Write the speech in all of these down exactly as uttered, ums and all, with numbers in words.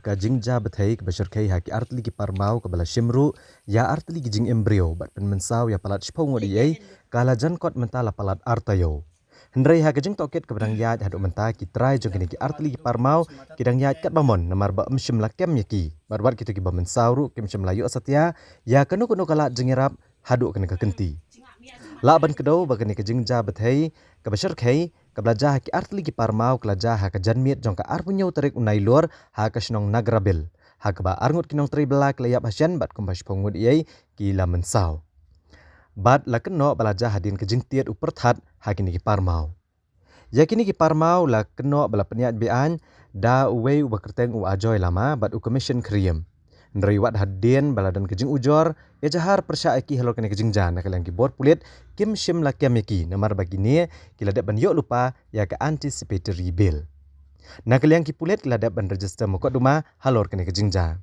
ka jingjia bthei kaba shyrkhei ha ki artylli ki parmaw kaba la shim ruh ïa artylli ki jingim briew bad pynmynsaw ïa palat shiphew ngut eiei, ka la jan kot mynta la palat artaïew. Hynrei ha ka jingtohkit kaba dang ïaid haduh mynta, ki trai jong kine ki artylli ki parmaw ki dang ïaid katba mon namar ba ym shym la kem ïa ki. Bad wat kito kiba mynsaw ruh kim shym la ïoh satia ïa kano kano ka lad jingïarap haduh kane ka kynti. Lah ban kdew ba kane ka jingjia bthei kaba shyrkhei kaba la jia ha ki artylli ki parmaw ka la jia ha ka janmiet jong ka arphew hynñiew tarik u Nailur ha ka shnong Nagrabil, ha kaba arngut ki nongtrei bylla ki la ïap hashen bad kumba shiphew ngut eiei ki la mynsaw. Bad la kynnoh ba la jia hadien ka jingtied u pyrthat ha kine ki parmaw. Ïa kine ki parmaw la kynnoh ba la pynïaid beaiñ da uwei uba kyrteng u Ajoy Lama bad u Commission Khriem. Hynrei wat hadien ba la don ka jingujor, ejahar pyrshah ïa ki halor kane ka jingjia, na ka liang ki bor pulit kim shym la kem ïa ki namar ba kine ki la dep ban ïoh lypa ïa ka anticipatory bail. Na ka liang ki pulit ki la dep ban register mukotduma halor kane ka jingjia.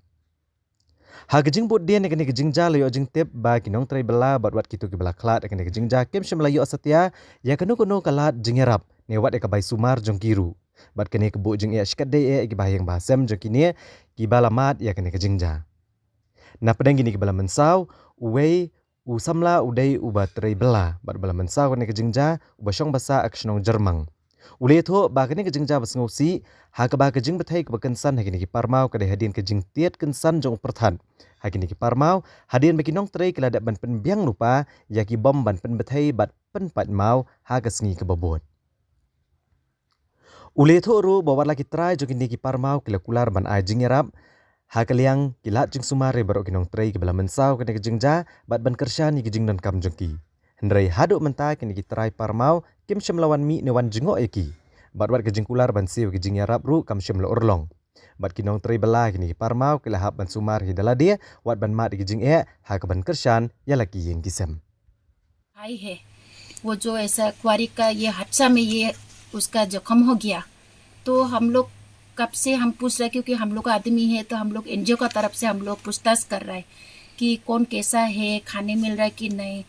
Ha ka jingbud dien ïa kane ka jingjia la ïoh jingtip ba ki nongtrei bylla bad wat kito kiba la khlad ïa kane ka jingjia kim shym la ïoh satia ïa kano kano ka lad jingïarap ne wat ïa ka bai sumar jong ki ruh. Bad kane ka buh jingeh shikatdei eh ïa ki bahaïing bahasem jong kine kiba la mad ïa kane ka jingjia. Na pdeng kine kiba la mynsaw, uwei u samla u dei uba trei bylla bad ba la mynsaw kane ka jingjia, uba shong basa ha ka shnong Jyrmang. U la ïathuh ba kane ka jingjia ba sngewsih, ha kaba ka jingbthei kaba kynsan ha kine ki parmaw ka dei hadien ka jingtied kynsan jong u pyrthat ha kine ki parmaw, hadien ba ki nongtrei ki la dep ban pynbiang lypa ïa ki bom ban pynbthei bad pynpait maw ha ka sngi kaba bud. U la ïathuh ruh ba wat la ki trai jong kine ki parmaw ki la kular ban ai jingïarap ha ka liang ki lad jingsumar ïa baroh ki nongtrei kiba la mynsaw kane ka jingjia bad ban kyrshan ïa ki jingdonkam jong ki. Hynrei haduh mynta kine ki trai parmaw kim shym la wan mih ne wan jngoh ïa ki. Bad wat ka jingkular ban siew ïa ki jingïarap ruh kam shym la urlong. Bad ki nongtrei bylla kine ki parmaw ki la hap ban sumar hi da lade wat ban mad ïa ki jingeh ha kaban kyrshan ïa la ki ïing ki sem. भाई है, वो जो ऐसा क्वारी का ये हादसा में ये उसका जख्म हो गया, तो हम लोग कब से हम पूछ रहे, क्योंकि हम लोग का आदमी है, तो हम लोग एनजीओ का तरफ से हम लोग पूछताछ कर रहा है कि कौन कैसा है, खाने मिल रहा है कि नहीं।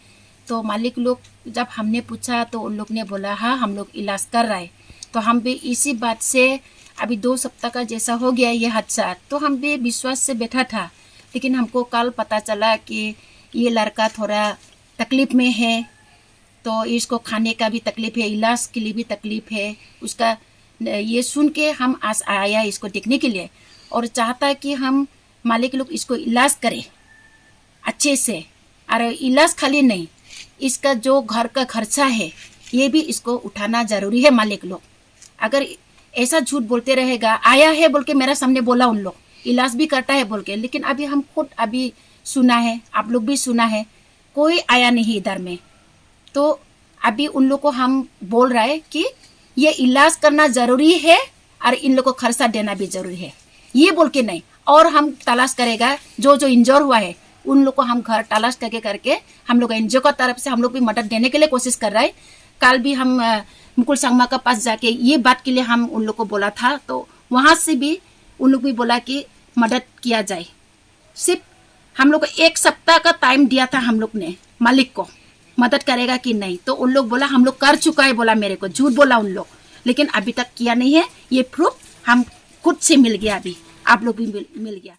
तो मालिक लोग जब हमने पूछा तो उन लोग ने बोला, हाँ, हम लोग इलाज कर रहा है। तो हम भी इसी बात से अभी दो सप्ताह का जैसा हो गया ये हादसा, तो हम भी विश्वास से बैठा था, लेकिन हमको कल पता चला कि ये लड़का थोड़ा तकलीफ में है, तो इसको खाने का भी तकलीफ है, इलाज के लिए भी तकलीफ है उसका। ये सुन के हम आज आया इसको देखने के लिए और चाहता है कि हम मालिक लोग इसको इलाज करें अच्छे से। और इलाज खाली नहीं, इसका जो घर का खर्चा है, ये भी इसको उठाना जरूरी है मालिक लोग। अगर ऐसा झूठ बोलते रहेगा, आया है बोल के मेरा सामने बोला उन लोग, इलाज भी करता है बोल के, लेकिन अभी हम खुद अभी सुना है, आप लोग भी सुना है, कोई आया नहीं इधर में। तो अभी उन लोग को हम बोल रहा है कि ये इलाज करना जरूरी है और इन लोग को खर्चा देना भी जरूरी है, ये बोल के नहीं। और हम तलाश करेगा जो जो इंजोर हुआ है, उन लोग को हम घर तलाश करके करके हम लोग एनजीओ का तरफ से हम लोग भी मदद देने के लिए कोशिश कर रहा है। कल भी हम मुकुल संगमा का पास जाके ये बात के लिए हम उन लोग को बोला था, तो वहाँ से भी उन लोग भी बोला कि मदद किया जाए। सिर्फ हम लोग को एक सप्ताह का टाइम दिया था हम लोग ने मालिक को, मदद करेगा कि नहीं। तो उन लोग बोला हम लोग कर चुका है, बोला मेरे को, झूठ बोला उन लोग, लेकिन अभी तक किया नहीं है। ये प्रूफ हम खुद से मिल गया, अभी आप लोग भी मिल, मिल गया।